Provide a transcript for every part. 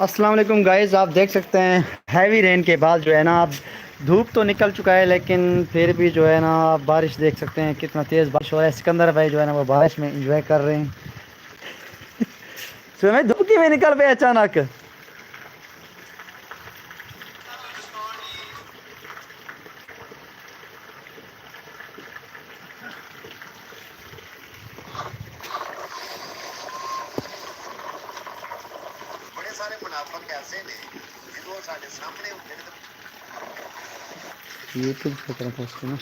السلام علیکم گائز، آپ دیکھ سکتے ہیں ہیوی رین کے بعد جو ہے نا، اب دھوپ تو نکل چکا ہے لیکن پھر بھی جو ہے نا، بارش دیکھ سکتے ہیں، کتنا تیز بارش ہو رہا ہے۔ سکندر بھائی جو ہے نا، وہ بارش میں انجوائے کر رہے ہیں۔ سمجھ، دھوپ کی میں نکل پہ اچانک۔ بڑے سارے منافق ایسے نے جدوں ساڈے سامنے ہوندے نے تے یوٹیوب تے کرا پوسٹ نا۔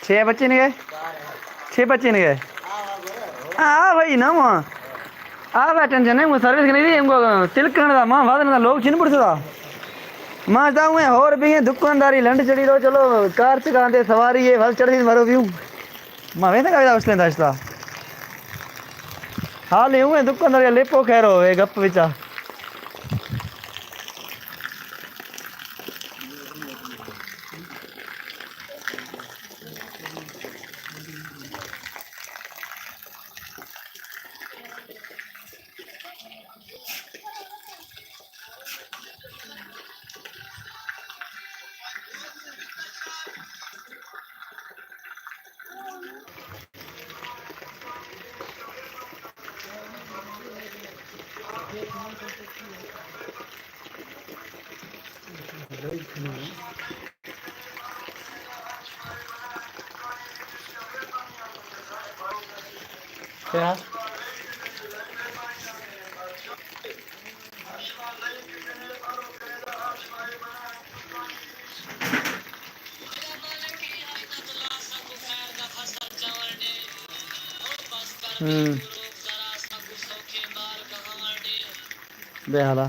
چھ بچے نے گئے؟ چھ بچے نے گئے؟ ہاں، آ بھائی نا وہاں۔ آ بھائی ٹینشن نہیں، وہ سروس نہیں دی ہم کو، تلک کرنے دا، ماں بھاگ دا، لوگ چن پڑ سدا۔ ماں دا ہوئے اور بھی ہیں، دکانداری لنڈ چڑھی رو، چلو کار چکا دے، سواری ہے، بس چڑھ مرو بھی ہوں۔ ما ویندے کاغذ اوشتیں داشتا۔ حال ہی ہوئے دکاندار یا لیپو خیر ہو، اے گپ وچا۔ کیا؟ ہوں۔ بے حالا۔